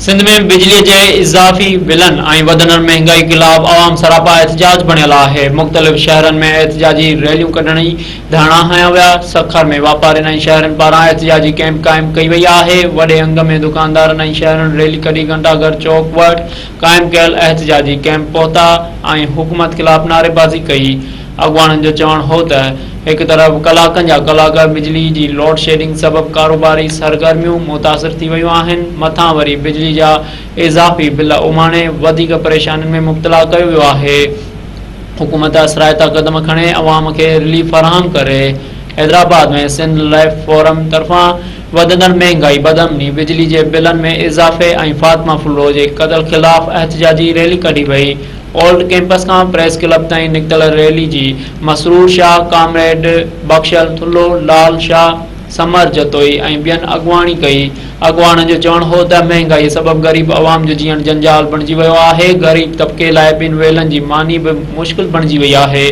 سنڌ ۾ بجلي جي اضافي بلن ۽ وڌندڙ مهنگائي خلاف عوام سراپا احتجاج بڻيل آهي، مختلف شهرن ۾ احتجاجي ريليون ڪڍڻي ڌرڻا هنيا ويا، سکر ۾ واپارين ۽ شهرين پاران احتجاجي ڪئمپ قائم ڪئي وئي آهي، وڏي انگ ۾ دڪاندارن ۽ شهرين ريلي ڪڍي گهنٽا گهر چوڪ وٽ قائم ڪيل احتجاجي ڪئمپ پهتا ۽ حڪومت خلاف نعريبازي ڪئي. اڳواڻن جو چوڻ هو ته هڪ طرف ڪلاڪن جا ڪلاڪ بجلي جي لوڊشيڊنگ سبب ڪاروباري سرگرميون متاثر ٿي ويون آهن، مٿان وري بجلي جا اضافي بل اماڻي وڌيڪ پريشانين ۾ مبتلا ڪيو ويو آهي، حڪومت اثرائتا قدم کڻي عوام کي رليف فراهم ڪري. حيدرآباد ۾ سنڌ لائيف فورم طرفان وڌندڙ مهنگائي، بدامني، بجلي جي بلن ۾ اضافي ۽ فاطمه ڦلڙو جي قتل خلاف احتجاجي ريلي ڪڍي وئي. اولڊ ڪيمپس کان پريس ڪلب تائين نڪتل ريلي جي مسرور شاهه، ڪامريڊ بخشل ٿلهو، لال شاهه، ثمر جتوئي ۽ ٻين اڳواڻي ڪئي. اڳواڻن جو چوڻ هو ته مهنگائي سبب غريب عوام جو جيئڻ جنجال بڻجي ويو آهي، غريب طبقي لاء ٻن ويلن جي ماني به مشڪل بڻجي وئي آهي،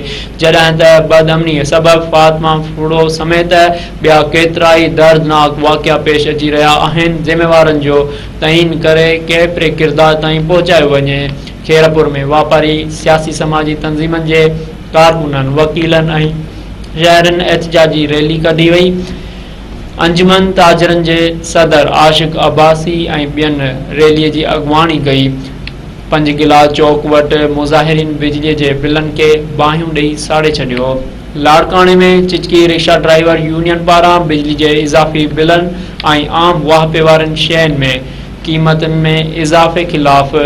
جڏهن ته بدامني سبب فاطمه ڦڙو سميت ٻيا ڪيترائي دردناڪ واقعا پيش اچي رهيا آهن، ذميوارن جو تعين ڪري ڪيفري ڪردار تائين پهچايو وڃي. خيرپور ۾ واپاري، سياسي سماجي تنظيمن جي ڪارڪنن، وڪيلن ۽ شهرين احتجاجي ريلي ڪڍي وئي. انجمن تاجرن جي صدر عاشق عباسي ۽ ٻين ريلي جي اڳواڻي ڪئي. پنجگلا چوڪ وٽ مظاهرين بجلي جي بلن کي باهيون ڏئي ساڙي ڇڏيو. لاڙڪاڻي ۾ چچڪي رڪشا ڊرائيور يونين پاران بجلي جي اضافي بلن ۽ عام واهپي وارين شين ۾ قيمتن ۾ اضافي خلاف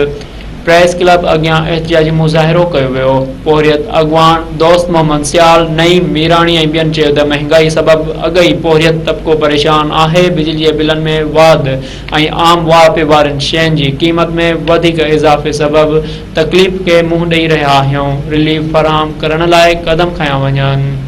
پريس ڪلب اڳيان احتجاجي مظاهرو ڪيو ويو. پورهيت اڳواڻ دوست محمد سيال، نعيم ميراڻي ۽ ٻين چيو ته مهنگائي سبب اڳ ئي پورهيت طبقو پريشان آهي، بجلي جي بلن ۾ واڌ ۽ عام واهپي وارين شين جي قيمت ۾ وڌيڪ اضافي سبب تڪليف کي منهن ڏئي رهيا آهيون، رليف فراهم ڪرڻ لاء قدم کنيا وڃن.